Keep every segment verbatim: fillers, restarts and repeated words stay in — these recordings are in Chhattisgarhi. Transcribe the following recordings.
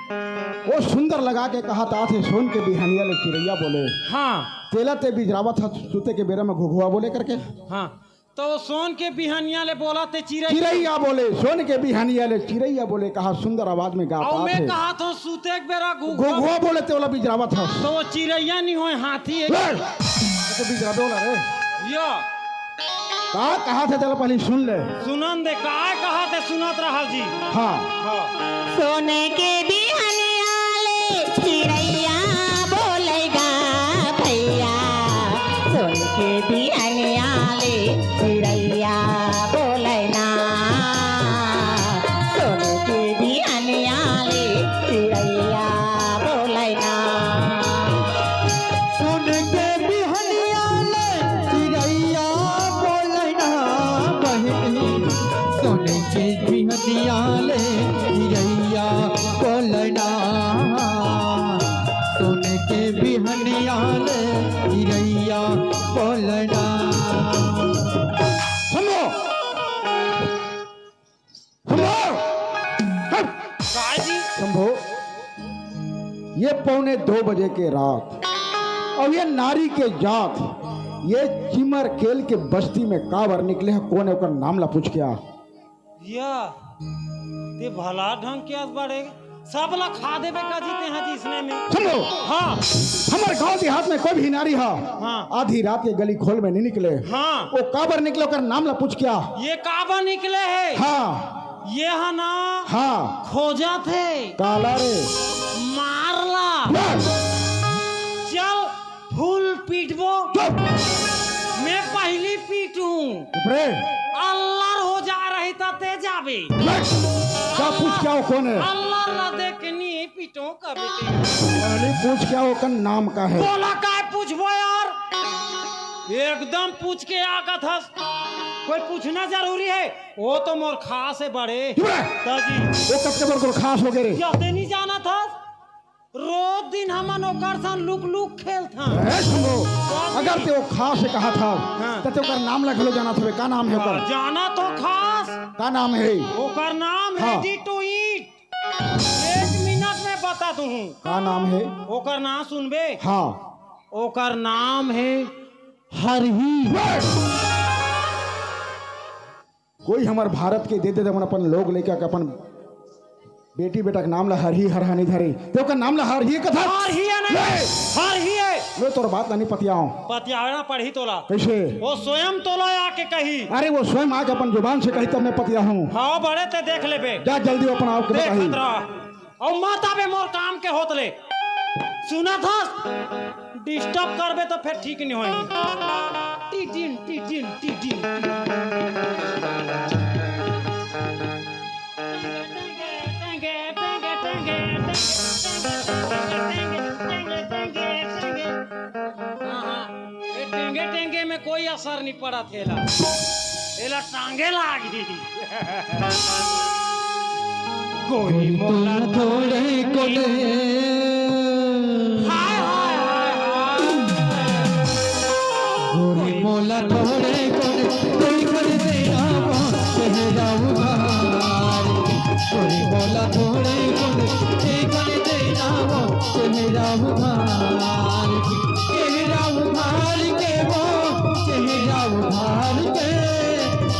वो सुंदर लगा के कहा तात हे, सोन के बिहनिया ले चिरैया बोले। हाँ। तेला ते बिजरावत ह, सुते के बेरा में घुघुआ बोले करके। हाँ। तो वो सोन के बिहनिया ले बोला ते चिरैया। चिरैया बोले, सोन के बिहनिया ले चिरैया बोले, कहा सुंदर आवाज में गा अउ तात मैं हे। कहा तो सुते के बेरा घुघुआ। घुघुआ बोले ते ओला बिजरावत ह। तो वो चिरैया नहीं होय, हाथी हे। ए! तो बिजरावे वाला रे। यो। का कहा थे, चलो पहले सुन ले। सुनन दे, काय कहा थे, सुनत रहा जी। हाँ। हाँ। सोने के बिहनिया ले चिरैया बोलेगा भैया, सोने के बिहनिया ले चिरैया बोलेना, सोने के बिहनिया ले चिरैया बोलेना। सोन के बिहनिया ले चिरैया बोलना बहिनी, सोन के बिहनिया ले चिरैया बोलना, सोन के बिहनिया ले चिरैया बोलना। सुनो, शंभो! हट! काय जी? शंभो, ये पौने दो बजे के रात अउ ये नारी के जात, ये चिमर केल के बस्ती में काबर निकले हे, कोन हे, ओकर नाम ला पूछ के आ। या, ते भला ढंग के आज बाढ़े। सब ला खा देबे का जी तेहा जी इसने में। सुन लो। हाँ। हमर गांव देहात में कोई भी नारी हा हाँ। आधी रात के गली खोल में नहीं निकले। हाँ। वो काबर निकले, ओकर नाम ला पूछ के आ। ये काबर निकले हे? हाँ। ये हा ना हाँ। खोजत हे। काला रे। मार ला। मार। चल। फुल पीटबो। चुप। मैं पहली पीटूं। चुप रे। अल्लर हो जा रही त ते जाबे। चुप। का पूछ के आ वो कोन हे? अल्लर ला देख के नहीं पीटूं कभी ते। पहली पूछ के आ वो, ओकर नाम का हे? तोला काय पूछबो यार? एकदम पूछ के आ कथस। कोई पूछना जरूरी हे? वो तो मोर खास हे बड़े। चुप रे। ताजी। वो कब के मोर खास हो गे रे? या ते नहीं जानत हस? रोज दिन हमन ओकर संग लुक लुक खेलथन। ए, सुनो, अगर ते वो खास हे कहा था, हाँ। त ते ओकर नाम ला घलो जानत हवे। का नाम हे ओकर? हाँ, जानत हों खास। का नाम हे? ओकर नाम हे हाँ। Eat to eat। एक मिनट में बता दूं। का नाम हे? ओकर नाम सुनबे? हाँ। ओकर नाम हे हरही। कोई हमर भारत के दे दे, अपन लोग लइका के, अपन बेटी बेटा के नाम ला हरही हरहा नहीं धरे, ते ओकर नाम ला हरही कथस। हरही हे नहीं, ए! हरही हे। लो, तोर बात ला नहीं पतियाओं। पतियाना पड़ही तोला। कैसे? वो स्वयं तोला आके कही। अरे, वो स्वयं आके अपन जुबान से कही, तब मैं पतियाहूं। हाँ, बड़े ते देख लेबे। जा जल्दी अपन आप के देख बताही। खतरा। अउ मत आबे मोर काम के होत ले। सुनत हस? Disturb करबे त फेर ठीक नहीं होही। टिटिन, टिटिन, टिटिन, टिटिन। हाँ, हाँ। ए टेंगे टेंगे में कोई असर नहीं पड़त हे एला। एला टांगे लागही। कोई मोला थोड़े कोने। हाय, हाय, हाय, हाय। कोई मोला थोड़े कोने, देख दे आवा, चेहरा उघार। कोई मोला थोड़े कोने, देख दे आवा, चेहरा उघार। चेहरा उघार के वो, चेहरा उघार के,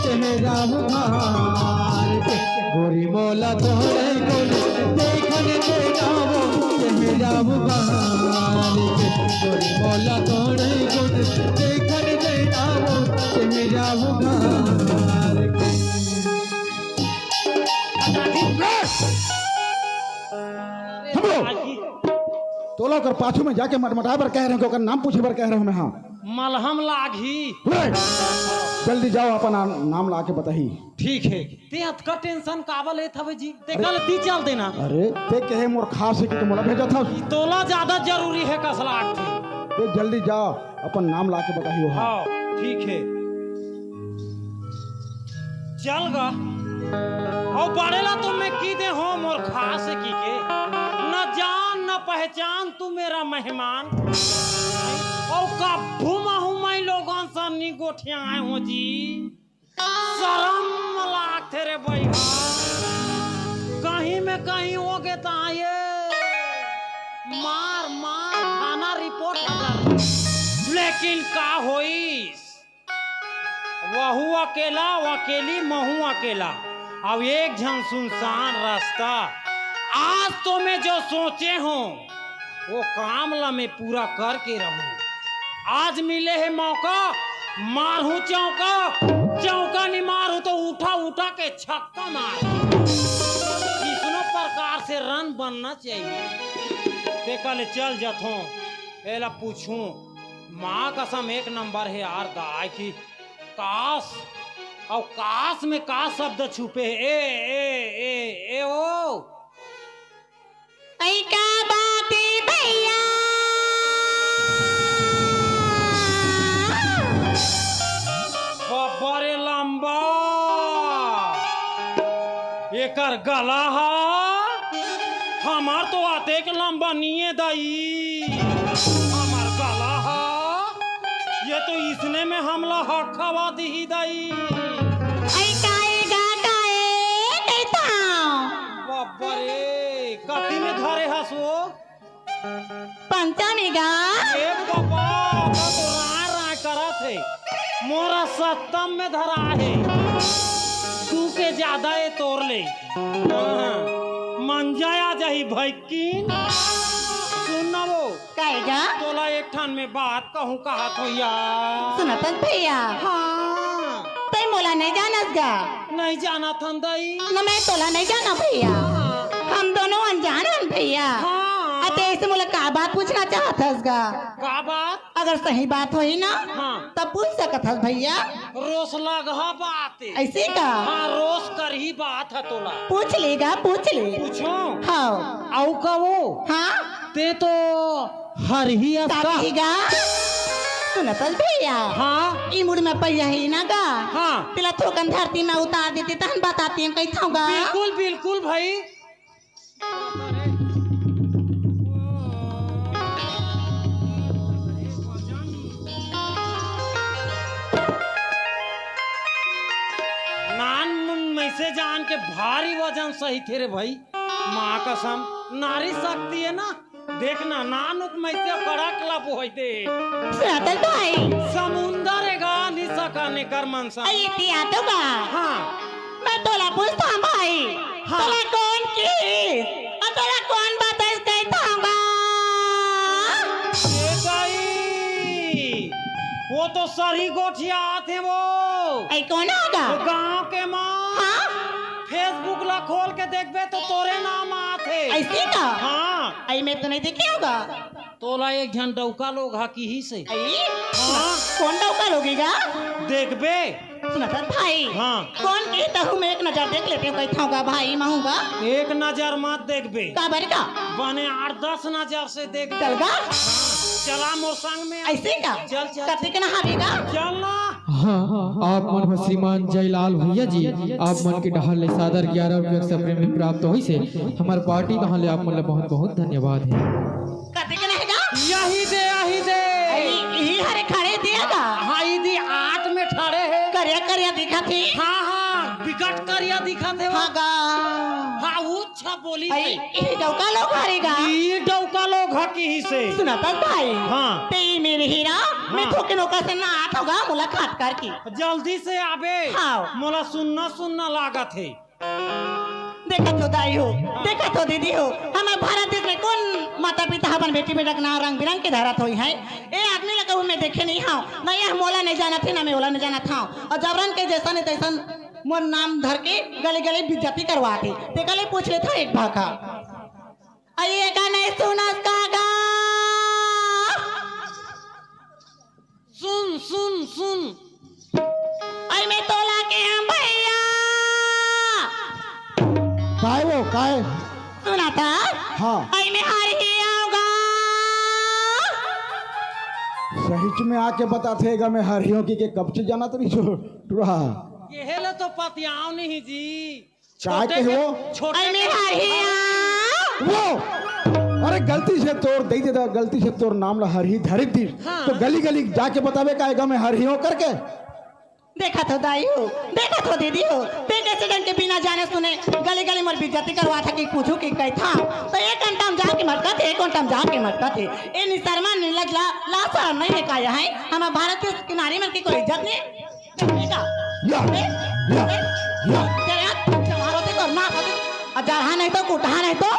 चेहरा उघार के। गोरी मोला तोरे कोने, देखन देना वो, चेहरा उघार के। गोरी मोला तोरे कोने, देखन देना वो, चेहरा उघार के। हम लोग तोला ओकर पाछू में जाके मटमटाए बर कह रहे हो कि ओकर नाम पूछे बर कह रहे हो मैं, हाँ। मलहम लागही। रे, जल्दी जाओ, अपन नाम ला के बताही। ठीक हे। ते अतका tension काबर लेत हवे जी? ते अरे, गलती चल देना। अरे, ते कहे मोर खास हे कि मोला भेजत हस। तोला ज्यादा जरूरी हे कस लागथे। ते जल्दी जा, अपन नाम ला के बताही ओहा। हाँ, ठीक हे। चल गा। अउ बड़े ला तो मैं की दे हों मोर खास हे कहिके। न जान न पहचान तू मेरा मेहमान। अउ कभू महू मैं लोगन सन नी गोठियाए हों जी। शरम लागथे रे भई। कहीं में कहीं होगे त ये लेकिन का होइस? वहू अकेला, अकेली महू अकेला, अउ एक झन सुनसान रास्ता। आज तो मैं जो सोचे हूँ, वो काम ला मैं पूरा करके रहूँ। आज मिले हे मौका, मारहूँ चौका, चौका नहीं मारहूँ तो उठा उठा के छक्का मार। किसनो प्रकार से रन बनना चाहिए। ते कल चल जथों, एला पूछूं, माँ कसम एक नंबर हे यार गाय की। काश, अउ काश में का शब्द छुपे हे? ए, ए, ए, ए, ओ। ऐ का बात हे भैया? बब्बा रे लंबा, एकर गला हा हमर तो अतेक लंबा निये दाई। हमर गला हा, ये तो इसने में हमला हक खवा दिही दाई। ऐ काए गा काए कहिथंव। बब्बा रे, कति में धरे हस वो? पंचमी गा। ए बाबा, ओकर तो राय राय करत हे। मोरा सत्तम में धरा हे। तू के जादा ए तोर ले। हाँ, मंजा आ जाही भइकिन। सुन ना वो। काहे गा? तोला एक ठन में बात कहूँ कहत हो यार। सुनत हस भैया। हाँ। तैं मोला नहीं जानस गा। नहीं जानत हन दाई। न मैं तोला नहीं जाना भैया। हाँ। हम दोनों अनजान हन भैया। हाँ। अते ऐसे मोला का बात पूछना चाहत हस गा? का बात? अगर सही बात होही ना, हाँ। तब पूछ सकत हस भैया। रोस लगहा बात हे। ऐसे का? हाँ, रोस करही बात हे तोला। पूछ ले गा, पूछ ले। पूछों? हाँ। अउ का वो? हाँ। ते तो हरही अस का? ताकि गा। सुनत हस भैया। हाँ। ई मुड़ में पहिया हे ना गा। हाँ। तेला थोकन धरती में उतार देते तहन बताते हम कहिथंव गा। बिल्कुल, बिल्कुल भाई। नान मुन में से जान के भारी वजन सही थे रे भाई। माँ कसम, नारी शक्ति हे ना। देख ना, नानुक में से कड़क ला बोई दे। सुनत हस भाई। समुंदर हे गा, नहीं सका ने कर मन सा। अई, इति आतो गा। हाँ। मैं तोला पूछथंव भाई, हाँ। तोला कोन किहिस? अउ तोला कोन बताइस कहिथंव गा? ए दाई, वो तो सरही गोठिया आथे वो। ऐ कोन होगा? वो गांव के माँ। हाँ? Facebook ला खोल के देखबे तो तोरे नाम आथे। ऐसे का? हाँ। ऐ मैं तो नहीं देखे होगा। तोला एक झन डौका लोग हा किहिस हे। अई? हाँ। कोन डौका लोग हे गा? देखबे। सुनत हस भाई। हाँ। कोन के तहूँ मैं एक नजर देख लेते हूँ, कहिथंव गा भाई, महूँ गा। एक नजर मत देखबे। काबर का? बने आठ दस नजर से देख। चल गा। हाँ, चला मोर संग में। ऐसे का? चल, चल, कतेक चल। न हावे गा? चल ना। हाँ, आप मन हो श्रीमान जयलाल भैया जी, आप मन के डहार ले सादर ग्यारह रुपया के सप्रेम भी प्राप्त होइस हे। हमर पार्टी डहार ले आप मन ला बहुत बहुत धन्यवाद हे। कतेक न हे गा? यही दे, यही दे। अरे, इही हरे खड़े दिया गा? हाँ, इही आठ में खड़े हे। करिया, करिया दिखत हे। हाँ, हाँ, बिकट करिया दिखत हे वो। हाँ गा। हाँ, वो अच्छा बोली अरे, से। इही डौका लोग हरे गा। ई डौका लोग हा किहिस हे। सुनत हस भाई। हाँ। ते ई मेर हीरा, मैं हाँ। थोकिन ओकर से ना आत होगा मुलाकात करके। जल्दी से आबे। हाँ। मोला सुन्ना सुन्ना लागत हे। देखत हो दाई हो, देखत हो दीदी हो, हमर भारत देश में कोन माता पिता अपन बेटी बेटा के नाम रंग बिरंग के धरत होही? ए आदमी ला कहूँ मैं देखे नहीं हंव, ना ये मोला नहीं जानत हे, ना मैं ओला नहीं जानत हंव। अउ जबरन के जैसन हे तैसन मोर नाम धर के गली गली बेइज्जती करवाथे। ते कले पूछ लेथंव एक भाखा। अई एका नहीं सुनस का गा? सुन, सुन, सुन। अई मैं तोला के हंव भैया। काय वो, काय? सुनत हस? हाँ। अई मैं हरही हंव गा। सहीच में आके बताथे गा, मैं हरही हंव कि के कब से जानत रहिस टुरा। ये ले तो पतियाव नहीं जी। काय छोटे कहे के, वो? छोटे अई मैं के हरही हंव। वो, अरे गलती से तोर दई दे दा, गलती से तोर नाम ला हरही धरी दिस। हाँ। तो गली गली जाके बताबे का गा मैं हरही हंव करके। देखत हो दाई हो, देखत हो दीदी हो, ते कइसे ढंग के बिना जाने सुने गली गली मोर बेइज्जती करवाथा कि पूछू कि कहिथा, तो एक घंटा में जाके मटका ए कोन टाइम जाके मरता थे? ए निसरमा निलज ला, ला शरम नहीं हे का? यहाँ है हम भारत के किनारे मन के कोई इज्जत नहीं है का? या, ए, या, ए, या। तेरे हाथ जवार होते तो ना होते। आ जरहा नहीं तो कुटहा नहीं तो।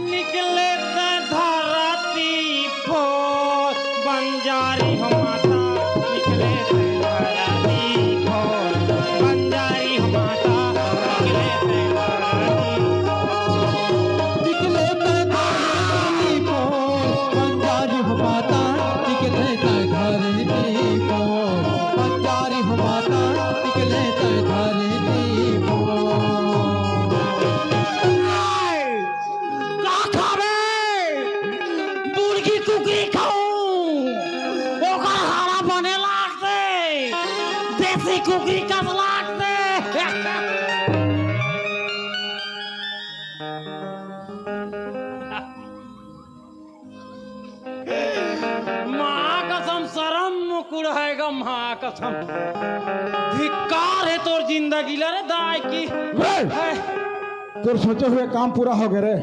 निकले ते धरती फोर, बंजारी हो माता, निकले ते धरती फोर, बंजारी हो माता, निकले ते धरती फोर। निकले ते धरती फोर, बंजारी हो माता, निकले ते धरती फोर, बंजारी हो माता, निकले ते धरती फोर। का खाबे? मुर्गी कुकरी खाऊं, ओकर हाड़ा बने लागथे, देसी कुकरी कस लागथे। माँ कसम, शरम मुकुड़ है गा, माँ कसम। धिक्कार है तोर जिंदगी ला रे दाई की। रे! है। तोर सोचे हुए काम पूरा हो गए रे।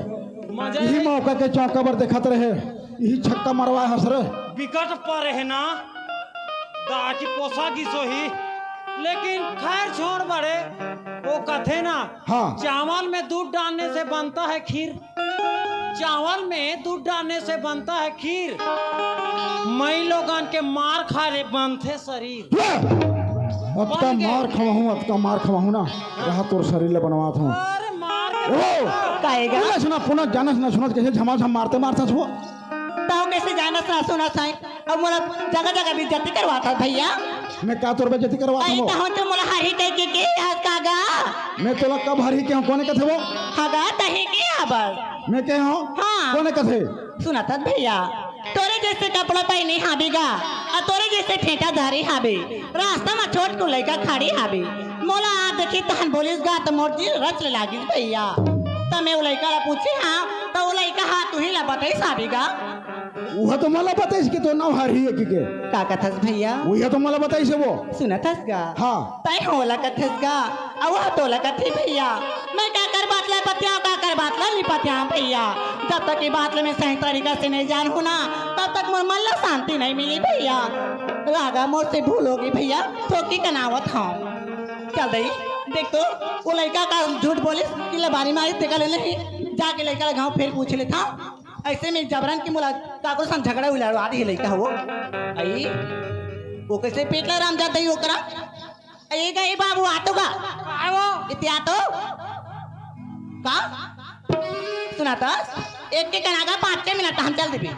मजा इही है। मौका के चौका बर देखत रहे, इही छक्का मरवाए हस रे। विकट पर है ना, दा की पोसा की सोही, लेकिन खैर छोड़ बड़े, वो कथे ना, हाँ। चावल में दूध डालने से बनता है खीर, चावल में दूध डालने से बनता है खीर, मई लोगन के मार खाए ले बनथे शरीर। ले! अतका बन गए। मार खवाहूँ, अतका मार खवाहूँ ना, रहा तोर शरीर ले बनवात हूँ। अरे मार के ओ! काहेगा? बोले सुना, पुनः जानस ना सुनत, कैसे झमाझम मारते मारता छुआ। ताऊ कैसे जानस ना सुनत है? अब मोला जगह जगह बेइज्जती करवात हस भैया। मैं का तोर बेइज्जती करवात आई हूँ? तहूँ तो मोला हरही कह के, के हस का गा? मैं तोला कब हरही के हूँ, कोने कथे वो? हाँ गा, तही के हस बस। मैं कहे हूँ? हाँ। कोने कथे? सुनत हस भैया, तोरे जैसे कपड़ा पहनी हाबी गा, और तोरे जैसे ठेठा धारी हाबी, रास्ता में छोट को लइका खड़ी हाबी, मोला आ देखी तहन बोलिस गा, तो मोर दिल रच ले लागिस भैया। त मैं वो लइका ला पूछे हाँ, तो वो लइका हाँ तुही ला बताइस हाबी गा। उहा तो मोला बताइस कि तोर नाव हरही है कि के। का कथस भैया? उहा तो मोला बताइस वो। सुनत हस गा? हाँ। तैं होला कथस गा, अउ वह तोला कथे भैया। मैं काकर बात ला पतियाव, काकर बात ला नी पतियाव भैया। जब तक ये बात ला मैं सही तरीका से नहीं जानहूँ ना, तब तक मोर मन ला शांति नहीं मिली भैया। रागा मोर से भूल होगे भैया, थोकी कनावत हूँ। चल दई, देख तो, वो लइका का झूठ बोलिस, कि लबारी मारी तेका ले नहीं, जाके लइका ला गाँव फेर पूछ लेथंव। अइसे में जबरन के मोला काकरो संग झगड़ा उलड़वा दिही लइका हो। अई, वो कैसे पेट ला राम जाता ही ओकरा? अई गा, ए बाबू, आ तो गा। आओ। इते आ तो। का? सुनत हस? एक के कना गा, पाँच छह मिनट हम चल देबे।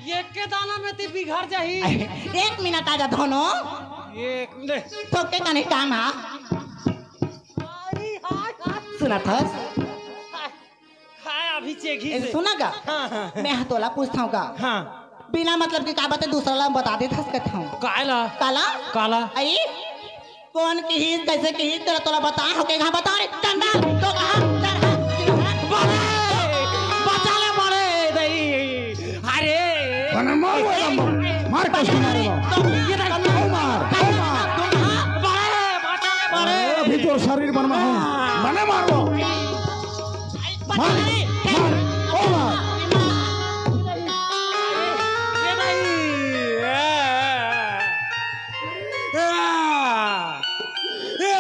एक के दाना में ते बिघर जाही। एक मिनट आ जा धनो। एक मिनट। थोके कने काम हा। सुनत हस? हाँ, अभी चेघी ए, से। सुना गा? हाँ, हाँ, हाँ। मैं ह तोला पूछथंव गा? हाँ। बिना मतलब के का बात हे, दूसरा ला बता देत हस कथंव। काला? काला? काला? अई? कोन किहिस, कैसे किहिस, तेला तोला बताए हो के गा, बता रे, चंदा, तो कहा, चंदा, बड़े, बचा ले बड़े, दई। अरे। बने मार, मार, मार, मार, कैसे मारेगा? तो ये तो ओ मार, ओ मार। बड़े, बचा ले बड़े। अरे, अभी तो शरीर बनवा हूँ। हाँ। बने मार लो। मार, मार, ओ मार। ए भाई, ए। ए।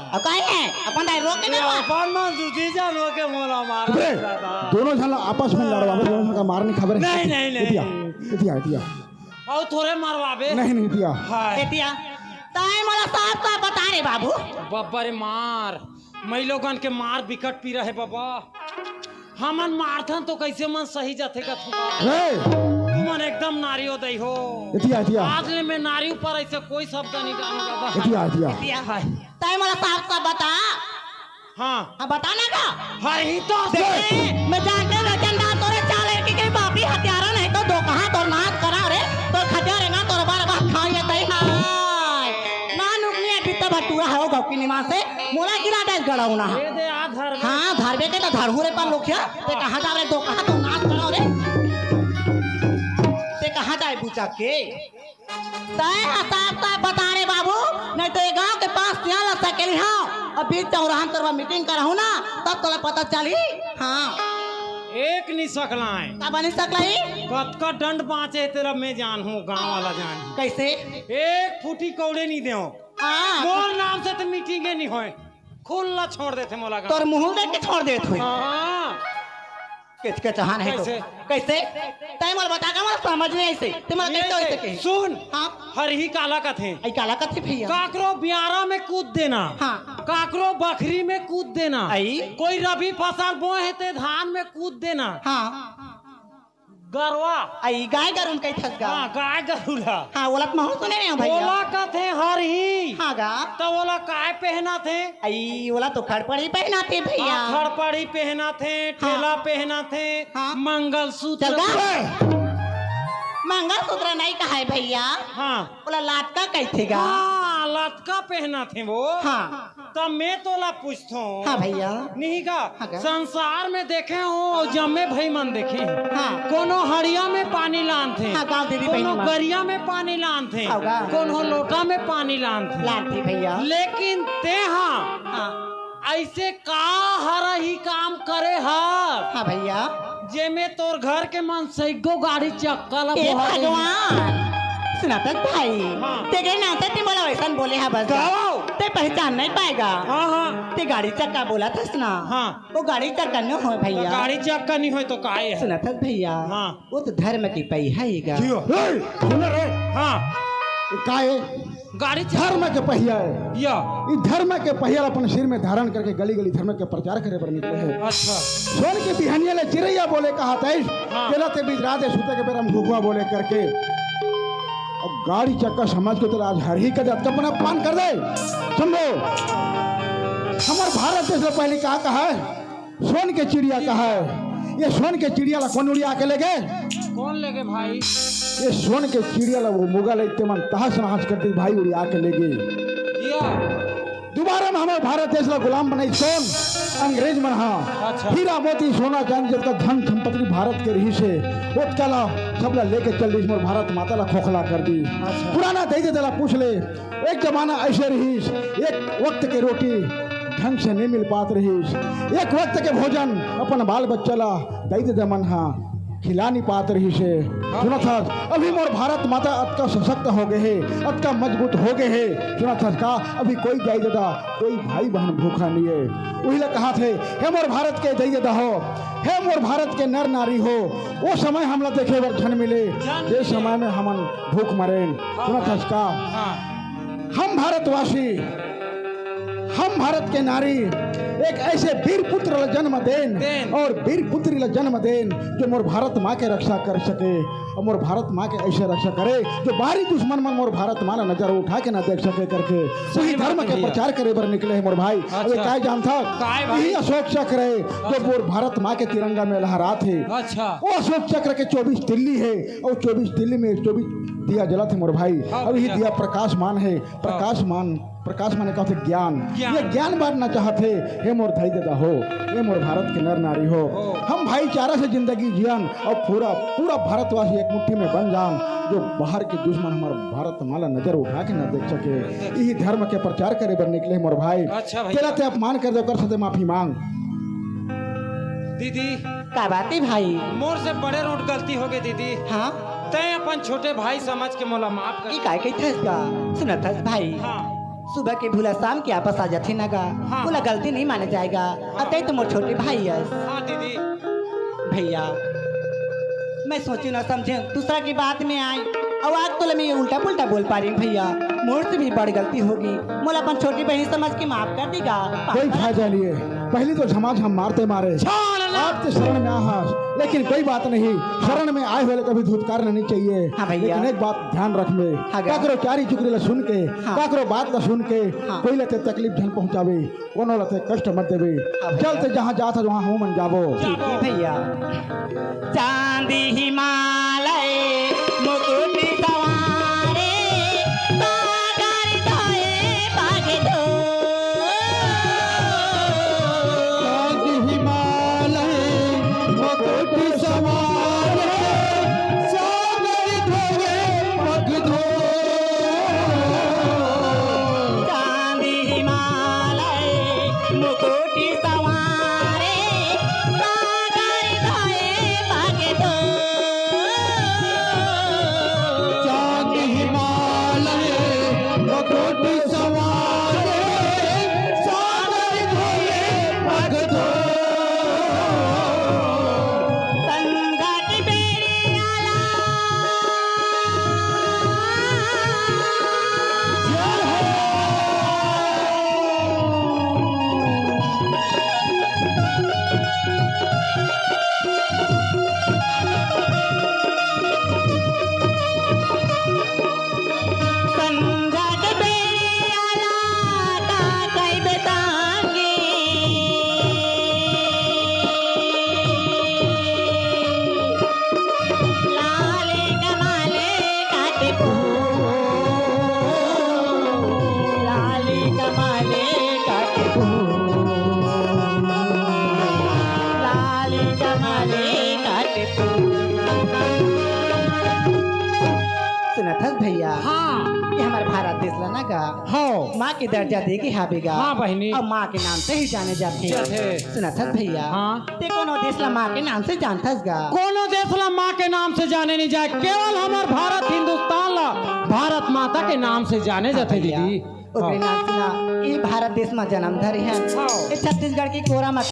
अब काहे है? अपन दाई रोक के ए, ना मार। अपन मन दूसरी जान रोक के मोला मार बे, दादा। दोनों झन ला आपस में लड़वा, दोनों झन का मार नहीं खाबे रे। नहीं, नहीं, नहीं। इतिया, इतिया, इतिया। अउ थोरे मारवाबे। नहीं, नहीं, इतिया। हाय। इतिया। ताई मोला साफ साफ बता रे बाबू। बब्बर मार। मई लोगन के मार बिकट पीरा हे बबा। हमन मारथन तो कैसे मन सही जाथे कथो। रे! तुमन एकदम नारी हो दई हो। इतिया, इतिया। आज ले मैं नारी ऊपर ऐसे कोई शब्द नहीं डालूं बबा। इतिया, इतिया। इतिया। हाय। तय मोला साफ साफ बता। हाँ। हाँ, बता ना का? हरही तो देख, मैं जानते हूँ रतन दास तोरे चाल है कि कहीं बापी हत्यारा नहीं तो दो कहाँ तोर नाश करा रे, तोर खजा रे ना तोर बार बार खाई है तई हाय। ना नुकनी है बित्ता भटूरा है वो गौकी निवास से। मोला गिरा दे गड़ौना। ये दे आ धर। हाँ, धरबे के तो धरहूँ रे पर लोखिया। ते कहाँ जाव रे, दो कहाँ तो नाश करो रे। ते कहाँ जाए बुचा के? तय हा साफ साफ बता रे बाबू, नहीं तो ये गांव के पास तिया ला सकेली हाँ। अब बीच चौराहा में तोरवा मीटिंग करहूँ ना, तब तोला पता चली। हाँ। एक नी सकलाय। काबर नी सकलाय? कतका डंड बांचे तेला मैं जानहूं, गांव वाला जानही। कइसे? एक फूटी कौड़े नी देंव। हाँ। मोर नाम से तो मीटिंगे नी होय, खुल्ला छोड़ देथे मोला गांव। तोर मुंह देख के छोड़ देत होही। हाँ। किचकिचाहन हे तो। कइसे? कइसे? तैं मोला बता का, मोला समझ नइ आइसे। तैं मोला कइसे होइसे कहे? सुन। हाँ। हरही काला कथे? अई काला कथे भइया? काकरो बियारा में कूद देना। हाँ। काकरो बखरी में कूद देना। अई? कोई रबी फसल बोए हे ते धान में कूद देना। हाँ। गरवा। अई गाय गरु ल कहिथस गा। हाँ, गाय गरु ला। हाँ, ओला तो महूं सुने नइ हंव भइया। ओला कथे हरही। हाँ गा। त ओला काय पहनाथे? अई, ओला तो खड़पड़ी पहनाथे भइया। हाँ, खड़पड़ी पहनाथे, हाँ। ठेला पहनाथे, हाँ। मंगलसूत्र चल गा। पहन- मंगलसूत्र नइ कहय भइया। हाँ। ओला लतका कहिथे गा। हाँ, लतका पहनाथे वो। हाँ। त मैं तोला पूछथंव। हाँ भइया। नहीं का? हाँ का? संसार में देखे हंव, जम्मे भई मन देखे हंव। हाँ। कोनो हड़िया में पानी लानथे, हाँ, गाँव देवी बहिनी कोनो मन। गरिया में पानी लानथे, हाँ, गाँव। कोनो लोटा में पानी लानथे। लानथे भइया। लेकिन तेंहा हाँ। अइसे का हरही काम करे हस? हाँ भइया। जेमे तोर घर के मन सइगो गाड़ी चक्का ला ए बोहा देही। भगवान, सुनथस भाई, हाँ। तेकरे नाते ते मोला वइसन बोले हस बस। का? ते पहचान नइ पाए गा। हाँ, हाँ। ते गाड़ी चक्का बोलथस ना। हाँ। वो गाड़ी चक्का नइ होय भइया। गाड़ी चक्का नइ होय तो काय हे? सुनथस भइया। हाँ। वो तो धर्म के पहिया हे गा। जियो। ए, सुन रे। हाँ। का हे? गाड़ी चक्का। धर्म के पहिया हे। या। ई धर्म के पहिया ला अपन सिर में धारण करके गली गली धर्म के प्रचार करे बर निकले हे। अच्छा। सोन के बिहनिया ले चिरैया बोले कहाथे। हाँ। तेला ते बिजरा दे सुते के बेरा में घुघुआ बोले करके। अब गाड़ी चक्का समझ के तेला आज हरही कथे, अतका बड़ा अपमान कर दे। समझो। हमर भारत देश ला पहिली का कहा हे? सोन के चिड़िया कहा हे। ये सोन के चिड़िया ला कोन उड़िया के लेगे? कोन लेगे भाई? ये सोन के चिड़िया ला वो मुगल हे, ते मन तहस नहस कर दिस भाई, उड़िया के लेगे। जिया। दुबारा में हमर भारत देश ला गुलाम बनाइस कोन? अंग्रेज मन हा। अच्छा। हीरा मोती सोना चांदी जतका धन संपत्ति भारत के रहिस हे, ओतका ला सब ला लेके चल दिस, मोर भारत माता ला खोखला कर दिस। अच्छा। पुराना दई ददा ला पूछ ले, एक जमाना अइसे रहिस, एक वक्त के रोटी ढंग से नइ मिल पात रहिस, एक वक्त के भोजन अपन बाल बच्चा ला दई ददा मन हा खिला नइ पात रहिस हे। हाँ। सुनत हस, अभी मोर भारत माता अतका सशक्त हो गे हे, अतका मजबूत हो गे हे। सुनत हस का, अभी कोई दई ददा, कोई भाई बहन भूखा नइ हे। उही ला कहाथे, हे मोर भारत के दई ददा हो, हे मोर भारत के नर नारी हो, वो समय हमला देखे बर झन मिले, झन जे मिले। समय में हमन भूख मरेन। हाँ सुनत भाई। हस का? हाँ। हम भारतवासी, हम भारत के नारी एक ऐसे वीर पुत्र ला जन्म देन देन। और वीर पुत्री ला जन्म देन जो मोर भारत माँ के रक्षा कर सके और मोर भारत माँ के ऐसे रक्षा करे जो बाहरी दुश्मन मन मोर भारत माँ ला नजर उठा के ना देख सके करके सही वही धर्म बात के भैया। प्रचार करे बर निकले हे मोर भाई। अच्छा। अरे काय जानथस? काय भाई? यही अशोक चक्र हे जो अच्छा। मोर भारत माँ के तिरंगा में लहरात हे। अच्छा। वो अशोक चक्र के चौबीस तिल्ली हे और चौबीस तिल्ली में चौबीस दिया जलत हे मोर भाई। हाँ और यही भैया। दिया प्रकाशमान हे। प्रकाशमान, प्रकाशमान का होथे ज्ञान। ज्ञान। ये ज्ञान बांटना चाहत हे, हे मोर दई ददा हो, हे मोर भारत के नर नारी हो। हो। हम भाईचारा से जिंदगी जियन और पूरा, पूरा भारतवासी एक मुट्ठी में बन जान, जो बाहर के दुश्मन हमर भारत माँ ला नजर उठा के न देख सके। यही धर्म के प्रचार करे बर निकले हे मोर भाई। अच्छा भैया। तेला ते अपमान कर दे, ओकर साथे माफी मांग। दीदी। का बात हे भाई? मोर से बड़े रोट गलती हो गे दीदी। हाँ? तैं अपन छोटे भाई समझ के मोला माफ कर। ई काय कहिथस गा? सुनत हस भाई? हाँ। सुबह के भूला शाम के आपस आ जाथे ना गा। हाँ। भूला गलती नहीं माने जाएगा। हाँ। अतई तो मोर छोटे भाई हस। हाँ दीदी। भैया, मैं सोचे ना समझे दूसरा की बात में आई। अउ आज तोला मैं ये उल्टा पुल्टा बोल पारे हंव भैया। मोर से भी बड़ गलती हो गे। मोला अपन छोटी बहिनी समझ के माफ कर दे गा। कोई फायदा नहीं हे। पहिली तो झमाझम मारते मारे। छोड़ ना। आप तो शरण में आ हस, लेकिन कोई बात नहीं, शरण में आए हुए कभी धुतकारना नहीं चाहिए। हाँ भैया। लेकिन एक बात ध्यान रखबे, हाँ भैया। काकरो चारी चुकरी ला सुन के, हाँ। काकरो बात ला सुन के, हाँ। कोई ला ते तकलीफ झन पहुँचाबे, कोनो ला ते कष्ट मत देबे। हाँ भैया। चल ते जहाँ जात हस वहाँ हमू मन जाबो। ठीक हे भैया। चांदी हिमालय मुकुट संवारे, सागर धोए पग धो। चांदी हिमालय मुकुट संवारे, सागर धोए पग धो। चांदी हिमालय मुकुट संवारे, सागर भैया, हाँ। ये हमर भारत देश ला ना गा, हो। माँ के दर्जा दे के हावे गा। हाँ बहिनी। अउ माँ के नाम से ही जाने जाथे। जाथे। सुनत हस भैया? हाँ। ते कोनो देश ला माँ के नाम से जानथस गा? कोनो देश ला माँ के नाम से जाने नहीं जाए, केवल हमर भारत हिंदुस्तान ला भारत माता के नाम से जाने जाथे भैया, दीदी। ओकरे हाँ। नाम से ना, ये भारत देश में जन्म धरे हे। हाँ। ये छत्तीसगढ़ के कोरा म